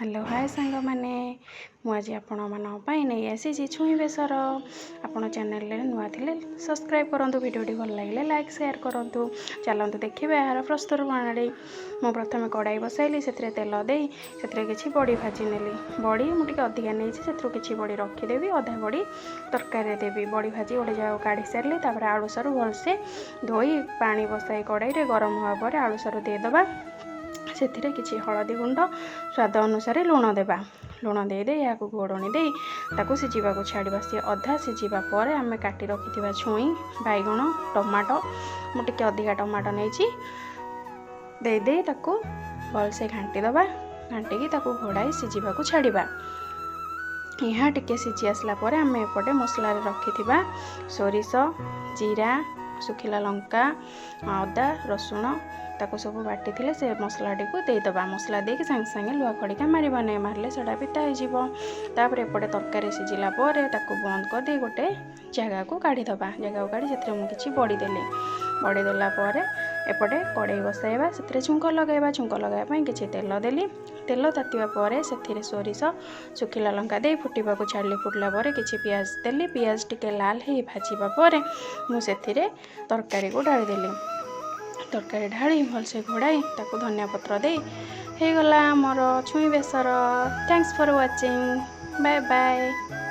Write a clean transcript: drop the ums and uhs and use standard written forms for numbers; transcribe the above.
Hello, ହାଏ ସାଙ୍ଗମାନେ। ମୁଁ ଆଜି ଆପଣମାନଙ୍କ ପାଇଁ ନେଇ ଆସିଛି ଛୁଇଁ ବେସର। ଆପଣ ଚ୍ୟାନେଲରେ ନୂଆ ଥିଲେ ସବସ୍କ୍ରାଇବ୍ କରନ୍ତୁ, ଭିଡ଼ିଓଟି ଭଲ ଲାଗିଲେ ଲାଇକ୍, ସେୟାର କରନ୍ତୁ। ଚାଲନ୍ତୁ ଦେଖିବେ ଏହାର ପ୍ରସ୍ତୁତ ପ୍ରଣାଳୀ। ମୁଁ ପ୍ରଥମେ କଡ଼ାଇ ବସାଇଲି। ସେଥିରେ ତେଲ ଦେଇ ସେଥିରେ କିଛି ବଡ଼ି ଭାଜି ନେଲି। ବଡ଼ି ମୁଁ ଟିକେ ଅଧିକା ନେଇଛି। ସେଥିରୁ କିଛି ବଡ଼ି ରଖିଦେବି, ଅଧା ବଡ଼ି ତରକାରୀରେ ଦେବି। ବଡ଼ି ଭାଜି ଗୋଟେ ଜାଗାକୁ କାଢ଼ି ସାରିଲି। ତାପରେ ଆଳୁ ସାରୁ ଭଲସେ ଧୋଇ ପାଣି ବସାଇ କଡ଼ାଇରେ ଗରମ ହେବା ପରେ ଆଳୁ ସାରୁ ଦେଇଦେବା। ସେଥିରେ କିଛି ହଳଦୀ ଗୁଣ୍ଡ, ସ୍ୱାଦ ଅନୁସାରେ ଲୁଣ ଦେବା। ଲୁଣ ଦେଇଦେଇ ଏହାକୁ ଘୋଡ଼ଣୀ ଦେଇ ତାକୁ ସିଝିବାକୁ ଛାଡ଼ିବା। ସିଏ ଅଧା ସିଝିବା ପରେ ଆମେ କାଟି ରଖିଥିବା ଛୁଇଁ, ବାଇଗଣ, ଟମାଟୋ, ମୁଁ ଟିକେ ଅଧିକା ଟମାଟୋ ନେଇଛି, ଦେଇଦେଇ ତାକୁ ଭଲସେ ଘାଣ୍ଟି ଦେବା। ଘାଣ୍ଟିକି ତାକୁ ଘୋଡ଼ାଇ ସିଝିବାକୁ ଛାଡ଼ିବା। ଏହା ଟିକେ ସିଝି ଆସିଲା ପରେ ଆମେ ଏପଟେ ମସଲାରେ ରଖିଥିବା ସୋରିଷ, ଜିରା, ଶୁଖିଲା ଲଙ୍କା, ଅଦା, ରସୁଣ, ତାକୁ ସବୁ ବାଟିଥିଲେ ସେ ମସଲାଟିକୁ ଦେଇଦେବା। ମସଲା ଦେଇକି ସାଙ୍ଗେ ସାଙ୍ଗେ ଲୁହା ଖଡ଼ିକା ମାରିବା ନାହିଁ, ମାରିଲେ ସେଇଟା ପିତା ହେଇଯିବ। ତାପରେ ଏପଟେ ତରକାରୀ ସିଝିଲା ପରେ ତାକୁ ବନ୍ଦ କରିଦେଇ ଗୋଟେ ଜାଗାକୁ କାଢ଼ିଦେବା। ଜାଗାକୁ କାଢ଼ି ସେଥିରେ ମୁଁ କିଛି ବଡ଼ି ଦେଲି। ବଡ଼ି ଦେଲା ପରେ ଏପଟେ କଡ଼େଇ ବସାଇବା, ସେଥିରେ ଛୁଙ୍କ ଲଗାଇବା। ଛୁଙ୍କ ଲଗାଇବା ପାଇଁ କିଛି ତେଲ ଦେଲି। ତେଲ ତାତିବା ପରେ ସେଥିରେ ସୋରିଷ, ଶୁଖିଲା ଲଙ୍କା ଦେଇ ଫୁଟିବାକୁ ଛାଡ଼ିଲି। ଫୁଟିଲା ପରେ କିଛି ପିଆଜ ଦେଲି। ପିଆଜ ଟିକେ ଲାଲ ହେଇ ଭାଜିବା ପରେ ମୁଁ ସେଥିରେ ତରକାରୀକୁ ଢାଳିଦେଲି। ତରକାରୀ ଢାଳି ଭଲସେ ଘୋଡ଼ାଇ ତାକୁ ଧନିଆ ପତ୍ର ଦେଇ ହେଇଗଲା ଆମର ଛୁଇଁ ବେସର। Thanks for watching. Bye bye.